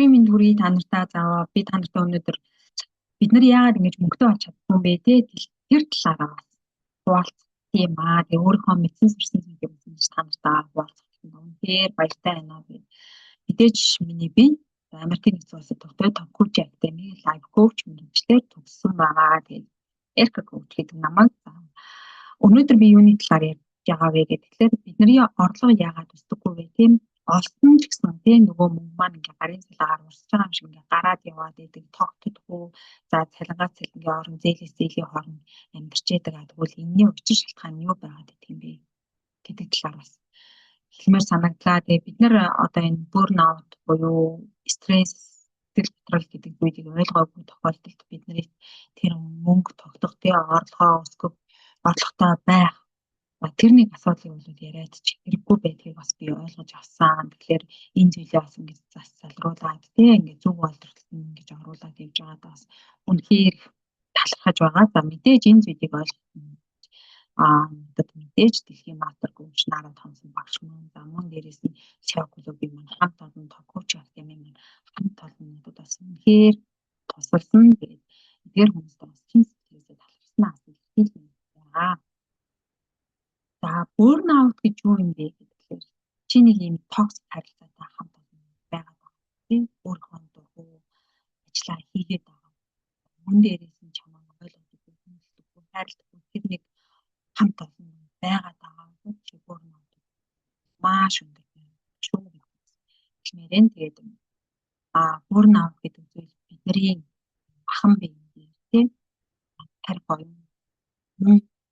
Өдрийн мэнд хүргэе та нартай. За, би та нартай өнөөдөр бид нар яагаад ингэж мөнгөтэй болж чаддгүй юм бэ те, тэр талаараа бас хуваалцах юм аа. Тэгээ өөрийнхөө мэдсэн сурсан зүйлийг бас та нартай хуваалцах юм. Үнэхээр баяртай байна. Би мэдээж миний бие Америкийн нэгдсэн улсад тогтоод Top Coach Academy Life Coach мэргэжлээр төгссөн байгаа. Тэгээд Эрка Coach гэдэг намайг өнөөдөр би юуны талаар ярьж байгаа вэ гэхээр бидний орлого яагаад өсдөггүй вэ, тийм, олсон ч гэсэн тийм нөгөө мөнгө маань ингээ гарын цалингаар урсж байгаа юм шиг ингээ гараад яваад идэг, тогтдоггүй. За, цалингаа цалингийн орон, зээлээс зээлийн хооронд амьдарч идэг. Тэгвэл энэний учир шалтгаан нь юу байгаад идэх юм бэ гэдэг талаар бас хэлмээр санагдлаа. Тэгээ бид нар одоо энэ burn out буюу стресс, сэтгэл готрол гэдэг зүйлийг ойлгоогүй тохиолдолд бидний тэр мөнгө тогтох, тэгээ орлогоо өсгөх, орлоготой байх тэр нэг асуудлыг бол яриад ч хэрэггүй байдгийг бас би ойлгож авсан. Тэгэхээр энэ зүйлээ бас ингэж зас залруулад, тий, ингэ зөв ойлголтод ингэж оруулаад явж байгаад бас үнэхээр талархаж байгаа. За, мэдээж энэ зүйлийг ойлгох надад мэдээж дэлхийн мастер coach Нара Томсон багш мөн, за, мөн дээрээс нь SEO клубын маань хамт олон Top Coach Academy маань хамт олон надад бас үнэхээр тусалсан. Тэгээд эдгээр хүмүүстээ бас чин сэтгэлээсээ талархсан илэрхийлнэ байгаа. За, burn out гэж юу юм бэ гэхээр чи нэг юм toxic харилцаатай хамт олон байгаа байна. Тийм, өөрийнхөө дургу ажиллаа хийгээд байгаа. Мөн дээрээс нь чамайг ойлгодог, хүндэлдэг, хайрладаг тэр нэг хамт олон байгаад байгаа бол чи burn out маш өндөр шүү хэлмээрэн. Тэгээд burn out гэдэг зүйл бидний махан биеийн дээр, тийм, тарих оюун,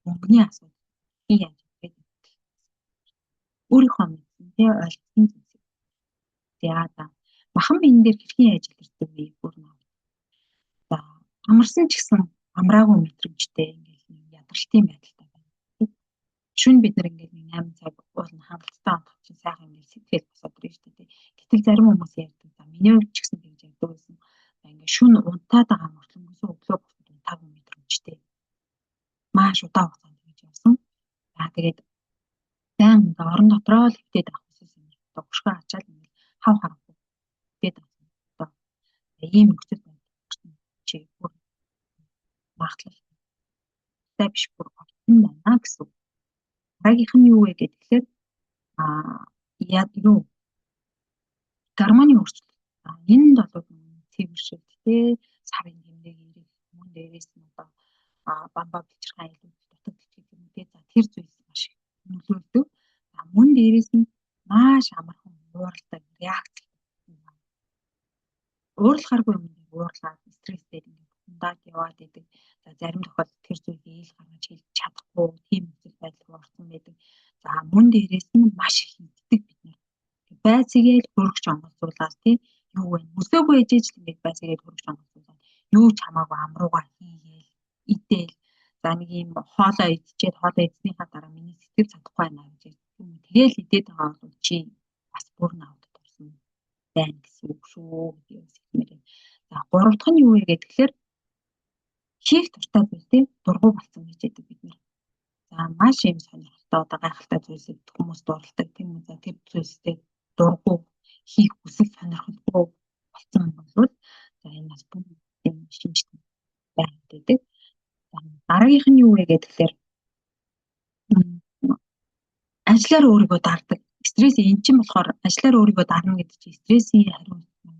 мөнгөний асуудал яаж өөрийнхөө мэдсэн, тий, ойлгосон зүйлсийг. За, махан биен дээр хэрхэн яаж илэрдэг вэ burn out? За, амарсан ч гэсэн амраагүй мэдрэмжтэй, ингээл нэг ядралтын байдалтай байна. Шөнө бид нар ингээд нэг 8 цаг уулна хангалттай унтах чинь сайхан ингээд сэтгэл босоод ирнэ шүү дээ. Гэтэл зарим хүмүүс ярьдаг. За, миний хувьд ч гэсэн тэгж ярьдаг байсан. Ингээд шөнө унтаад байгаа мөртлөнгөөсөө өглөө босоод унтаагүй мэдрэмжтэй. Маш удаан хугацаанд тэгж явсан. За, тэгээд сайн ингээ орон дотроо л хэвтээд авах хүссэн юм. Одоо хөшгөө ачаал ингээд хав харахгүй хэвтээд авсан. Одоо ийм нөхцөл байдал чи бүр магадлал биш, бүр огтон байна гэсэн. Дараагийнх нь юу вэ гэхээр яа юу гормоны өөрчлөлт. Энд бол цэвэршилт, те, сарын тэмдэг ирэх, мөн дээрээс нь одоо бамбаа бэлчирхай илүү дутагдчих гэдэг юм, те. За, тэр зүйлс маш их нөлөөлдөг. За, мөн дээрээс нь маш амархан ууралдаг, реакц. Уурлахааргүй юм уурлаад, стресстэй ингээд бухимдаад яваад идэг. За, зарим тохиолдолд тэр зүйлийг ил гаргаж хэлж чадахгүй тийм нөхцөл байдал руу орсон байдаг. За, мөн дээрээс нь маш их иддэг бид нар. Байцгээл хөргөч онгоцуулаад, тий, юу вэ? Мөсөөгүй ээжээж л ингээд байцгээгээд хөргөч онгоцуулаад, юу ч хамаагүй амруугаа хийгээл идээл. За, нэг юм хоолоо идчихэд, хоолоо идснийхаа дараа миний сэтгэл чадахгүй байна гэж тэгээл идээд байгаа бол чи бас burn out орсон байна гэсэн үг шүү гэдэг хэлмээр байна. За, гурав дахь нь юу вэ гэхээр хийх дуртай зүйл, тийм, дургу болсон гэж яддаг бид нар. За, маш юм сонирхолтой, одоо гайхалтай зүйлсэд хүмүүс дурладаг, тийм үү? За, тэр зүйлстэй дургу, хийх хүсэл сонирхолгүй болсон бол за, энэ бас бүх юм шинж байгаад байдаг. За, дараагийнх нь юу вэ гэхээр ажлаар өөрийгөө дардаг. Стресс эн чинь болохоор ажлаар өөрийгөө дарна гэдэг чинь стрессийн хариу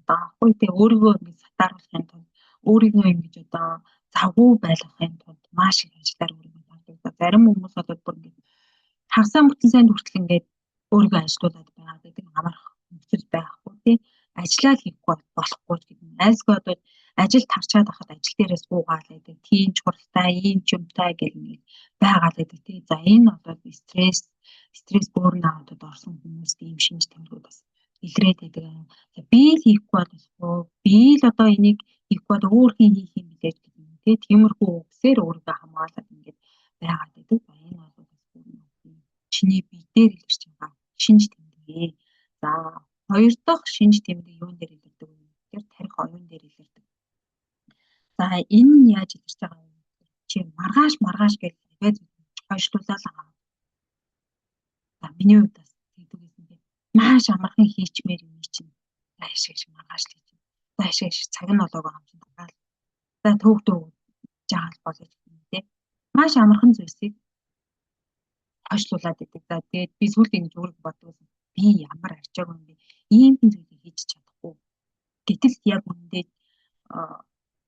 байхгүй, тэгээ өөрийгөө ингэж сатааруулахын тулд, өөрийгөө ингэж одоо завгүй байлгахын тулд маш их ажлаар өөрийгөө дардаг. Зарим хүмүүс бол бүр ингэж хагасаа бүтэн сайн хүртэл ингээд өөрийгөө ажилуулад байгаа гэдэг амарх нөхцөл байхгүй, тий, ажиллаа л хийхгүй болохгүй гэдэг юм. Айлсгүй одоо ажил тарчаад байхад ажил дээрээ суугаал байдаг. Тийм ч хуралтай, ийм ч юмтай гэл ингээд байгаал байдаг, тий. За, энэ бол стресс burn out-д орсон хүмүүст ийм шинж тэмдгүүд бас илрээд байдаг. За, би л хийхгүй болохгүй. Би л одоо энийг хийхгүй бол өөр хэн хийх юм билээ гэдэг юм, тий. Тиймэрхүү үгсээр өөрийгөө хамгаалаад ингээд байгаад байдаг. За, энэ бол бас burn out-ын чиний бие дээр илэрч байгаа шинж тэмдэг. За, хоёр дахь шинж тэмдэг юун дээр илэрдэг вэ гэхээр тархи оюун дээр илэрдэг. За, энэ нь яаж илэрч байгаа вэ? Чи маргааш маргааш гэж байж хойшлуулаад байгаа. За, миний хувьд бас тэгдэг гэсэн, тийм. Маш амархан хийчмээр юм чинь. За ишээ иш маргааш л хийж. За ишээ иш цаг нь болоогүй юм чинь дараа л. За төвөгдөө жаал болож юм те. Маш амархан зүйлсийг хойшлуулад идэг. За тэгээд би сүүлд ингэж өөрийгөө боддог байсан. Би ямар арчаагүй юм бэ? Ийм зүйлийг хийж чадахгүй. Гэтэл яг үнэндээ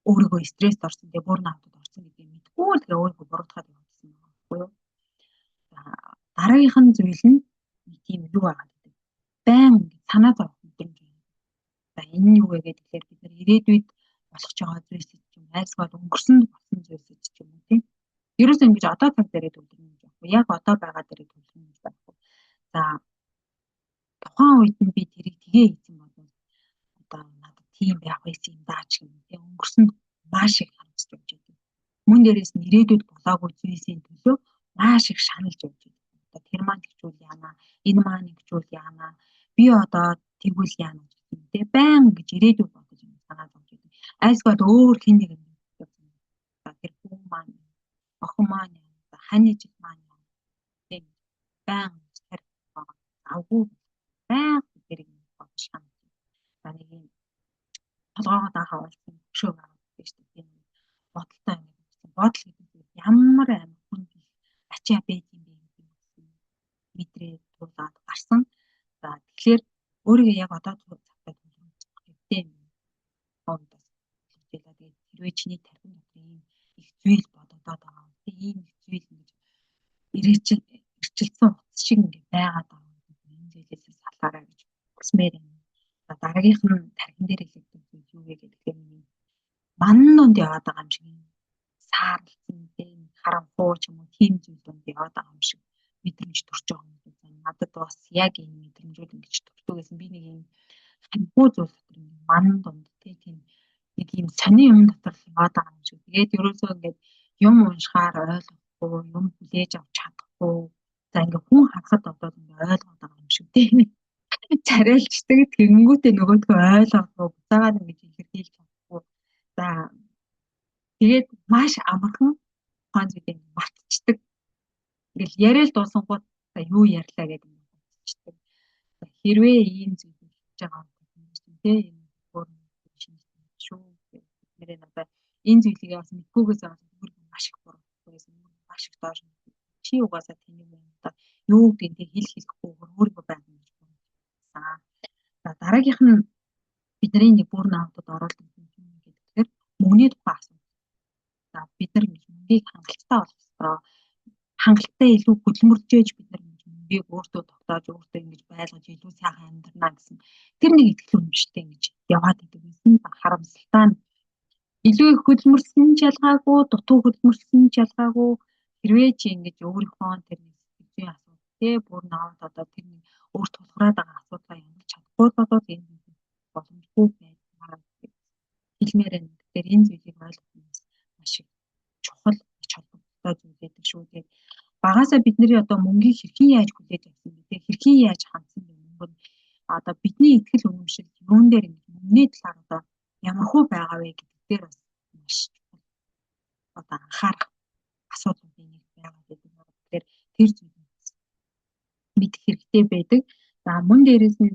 өөрийгөө стресст орсон, тэгээ burnout д орсон гэдгийг мэдэхгүй л тэгээ өөрийгөө буруутгаад явуулсан байгаа байхгүй юу? За дараагийнх нь зүйл нь нэг тийм юу байгаа гэдэг. Байн санаа зовох мэдрэмж байна. За энэ нь юу вэ гэхээр бид нар ирээдүйд болох ч байгаа зүйлс ч юм айлсгал өнгөрсөн болсон зүйлс ч юм уу тийм. Ерөөсөө ингэж одоо цаг дээрээ төвлөрнө гэж байхгүй. Яг одоо байгаа дээрээ төвлөрнө гэж байхгүй. За тухайн үед нь би тэрийг тгээ хийсэн бол одоо надад тийм байх байсан юм даа ч юм тийм өнгөрсөн маш их харамсаж явж байдаг. Мөн дээрээс нь ирээдүйд болоогүй зүйлсийн төлөө маш их шаналж явж байдаг. Одоо тэр маань тэгчүүл яана, энэ маань ингэчүүл яана, би одоо тэгвэл яана гэх юм те байн ингэж ирээдүйг бодож юм санаа зовж байдаг. Айлсгал өөр хэн нэг юм. За тэр хүн маань охин маань хань ижил маань тийм байн тарих завгүй байн тэрийг бодож шаналж. За нэг юм толгоогоо даахаа болсон хөшөө байгаа гэдэг шүү дээ. Тийм бодолтой юм. Бодол гэдэг нь ямар амар хүнд ачаа байд юм бэ гэдэг мэдрээ туулаад гарсан. За тэгэхээр өөрийгөө яг одоо цагтаа төвлөрүүлэх хэрэгтэй юм. Хондоос. Тэгээд хэрвээ чиний тархин дотор ийм их зүйл бодогдоод байгаа. Тийм ийм их зүйл ингэж ирчилсэн утас шиг ингэ байгаад байгаа. Энэ зүйлээс салаарай гэж хүсмээр байна. За дараагийнх нь тархин дээр илэрдэг зүйл юу вэ гэхээр манан донд яваад байгаа юм шиг саарлцсан тийм харанхуй ч юм уу тийм зүйл донд яваад байгаа юм шиг мэдрэмж төрж байгаа юм. За надад бас яг энэ мэдрэмжүүд ингэж төрдөг гэсэн би нэг юм харанхуй зүйл дотор манан донд тийм нэг юм сони юм дотор л яваад байгаа юм шиг. Тэгээд ерөөсөө ингээд юм уншихаар ойлгохгүй, юм хүлээж авч чадахгүй. За ингээд хүн харахад одоо ингээд ойлгоод байгаа юм шиг тийм. Царайлчдаг тэгэнгүүтээ нөгөөдгөө ойлгохгүй, буцаагаад ингэж илэрхийлж чадахгүй. За тэгээд маш амархан тухайн зүйлийг мартчихдаг. Ингээл яриад дуусангууд за юу ярьлаа гэдэг юм мартчихдаг. Хэрвээ ийм зүйл хийж байгаа юм чинь тийм энэ бүр шүү. Нэрээ надад энэ зүйлийг бас мэдхүүгээс өөр маш их буруудсан, маш их доош. Чи угаасаа тэнийг юм да. Юу гэдэг нь хэл хэлэхгүй өөрийгөө байх юм гэж бодсон. За дараагийнх нь бидний нэг burnout д оруулдаг юм гэдэг мөнгөний тухай асуудал. За бид нар ингэж мөнгийг хангалттай олох ёстой. Хангалттай илүү хөдөлмөрлөж бид нар ингэж мөнгийг өөртөө тогтоож өөртөө ингэж байлгаж илүү сайхан амьдрнаа гэсэн тэр нэг итгэл үнэмшилтэй ингэж яваад идэг байсан. Харамсалтай нь илүү их хөдөлмөрлсөн ч ялгаагүй, дутуу хөдөлмөрлсөн ч ялгаагүй хэрвээ чи ингэж өөрийнхөө тэр нэг сэтгэл зүйн асуудал те burnout одоо тэр нэг өөр тулгараад байгаа асуудлаа ямарч чадахгүй болоод энэ боломжгүй байдгаа хэлмээр байна. Тэгэхээр энэ зүйлийг ойлгох нь маш их чухал ач холбогдолтой зүйл байдаг шүү. Тэгээд багасаа бидний одоо мөнгийг хэрхэн яаж хүлээж авсан бэ? Хэрхэн яаж хандсан бэ? Мөнгө нь одоо бидний итгэл үнэмшил юун дээр ингэж мөнгөний талаар одоо ямар хүү байгаа вэ гэдэг дээр бас маш чухал одоо анхаарах асуудлуудын нэг байгаа гэдэг. Тэгэхээр тэр зүйлийг мэдэх хэрэгтэй байдаг. За мөн дээрээс нь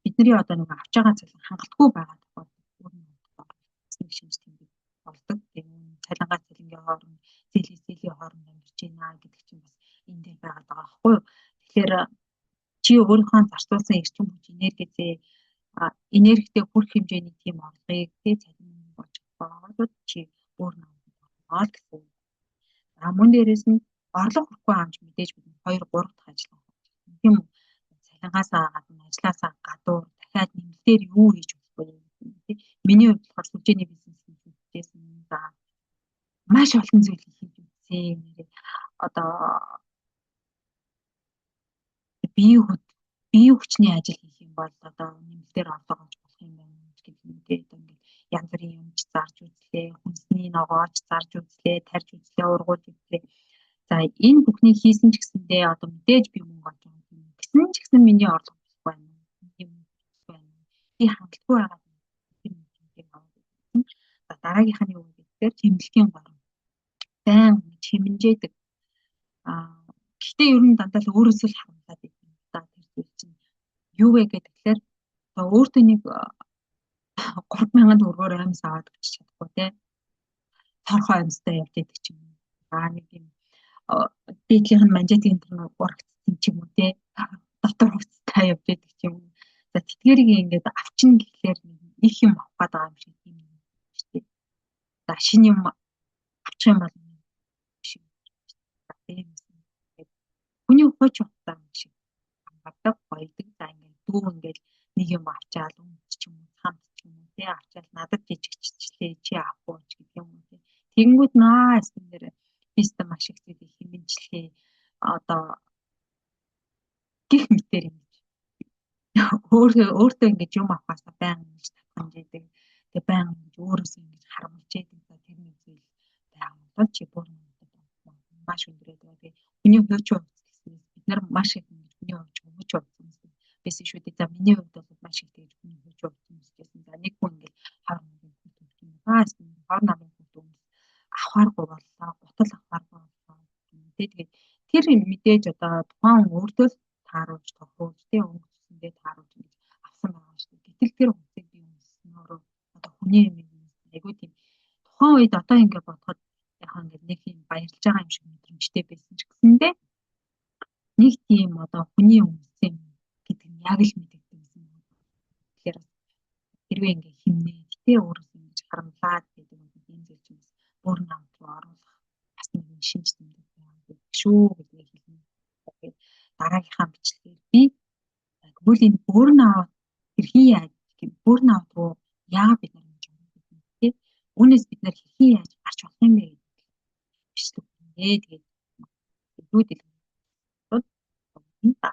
бидний одоо нэг авч байгаа цалин хангалтгүй байгаа тохиолдолд нэг шинж тэмдэг болдог. Тэгээд цалингаа цалингийн хооронд зээлийн зээлийн хооронд амьдарч байна гэдэг чинь бас энэ дээр байгаад байгаа байхгүй юу. Тэгэхээр чи өөрийнхөө зарцуулсан эрчим хүч энерги зээ энергитэй хүрэх хэмжээний тийм орлогыг тий цалин болж байгаа чи өөр нэг гэсэн. За мөн дээрээс нь орлого хүрэхгүй амж мэдээж бид 2 3 дахь ажил тийм үү? Цалингаасаа гадна ажлаасаа гадуур дахиад нэмэлтээр юу хийж болох вэ тий? Миний хувьд болохоор сүлжээний бизнес хийж үзсэн. За маш олон зүйлийг хийж үзсэн. Нэрээ одоо бие хүчний ажил хийх юм бол одоо нэмэлтээр орлого олж болох юм байна гэдэг юм тий. Одоо ингээд янз бүрийн юмч зарж үзлээ, хүнсний ногоож зарж үзлээ, тарьж үзлээ, ургуулж үзлээ. За энэ бүхнийг хийсэн ч гэсэндээ одоо мэдээж би мөнгө олж байгаа юм. Гэсэн ч гэсэн миний орлого болохгүй байна. Миний мөнгө байна. Би хангалтгүй байгаа юм аваад. За дараагийнх нь юу гэхээр хэмнэлтийн горим. Байн хэмнжээдэг. Гэхдээ ер нь дандаа л өөрөөсөө л харамсаад байдаг юм да. Тэр зүйл чинь юу вэ гэхээр Одоо өөртөө нэг 3000 төгрөгөөр амьс аваад өгч чадахгүй те. Торхоо амьстай явж идэг ч юм уу. Аа, нэг юм дээдлийнх нь манжетын тэр урагцсан ч юм уу те. Дотор хувцастай явж идэг ч юм уу. За, тэдгэрийг ингээд авчина гэхлээр их юм авах гээд байгаа юм шиг тийм юм шүү дээ. За, шинэ юм авчих юм бол шиг тийм хүний хууч утаа юм шиг хангадаг, гоёдаг. За, ингээд дүү ингээд нэг юм авчаал өмч ч юм уу, хамт ч юм уу тий, авчаал надад жижигчлээ, чи авахгүй ч гэх юм уу тий. Тэгэнгүүт наа нэр би өстө маш их зүйлийг хэмнэлээ одоо гих мэтэр ингэж өөртөө ингэж юм авахаасаа баян ингэж татгамж идэг. Тэгээ баян ингэж өөрөөсөө ингэж харамлж идэг. За, тэр нэг зүйл байгаа бол чи бүр маш өндөр байдаг. Тэгээ хүний хуучин хувцас гэснээс бид нар маш их ингэж хүний хуучин хувцас байсан шүү дээ. За, миний хувьд бол маш их тэгж хүний хуучин хувцас өмсөжсэн. За, нэг хүн ингэж хар намын хүүхд өмсөж байгаа. Хар намын хүүхд өмс авахааргүй боллоо, гутал авахааргүй боллоо. Тэгээд тэр мэдээж одоо тухайн хүн өөртөө тааруулж тохируулж тий, өнгө төсөндөө тааруулж ингэж авсан байгаа шүү дээ. Гэтэл тэр хувцсыг би өмсснөөрөө одоо хүний юм айгүй тийм тухайн үед одоо ингэ бодоход яг ингээд нэг юм баярлж байгаа юм шиг мэдрэмжтэй байсан ч гэсэндээ нэг тийм одоо хүний өмссөн юм гэдэг нь яг л мэдэгдсэн юм. Тэгэхээр хэрвээ ингээ химнээ тэ өөрөөсөө ингэж харамлаад гэдэг юм, энэ зүйл чинь бас burnout руу оруулах бас нэг шинж тэмдэг байдаг шүү гэдгийг хэлнэ. Тэгээд дараагийнхаа бичлэгээр би тэгвэл энэ burnout хэрхэн яаж, burnout руу яа бид нар ингэж ордог юм бэ? Үүнээс бид нар хэрхэн яаж гарч болох юм бэ гэдэг бичлэг хийнэ. Тэгээд илүү дэлгэрэнгүй та.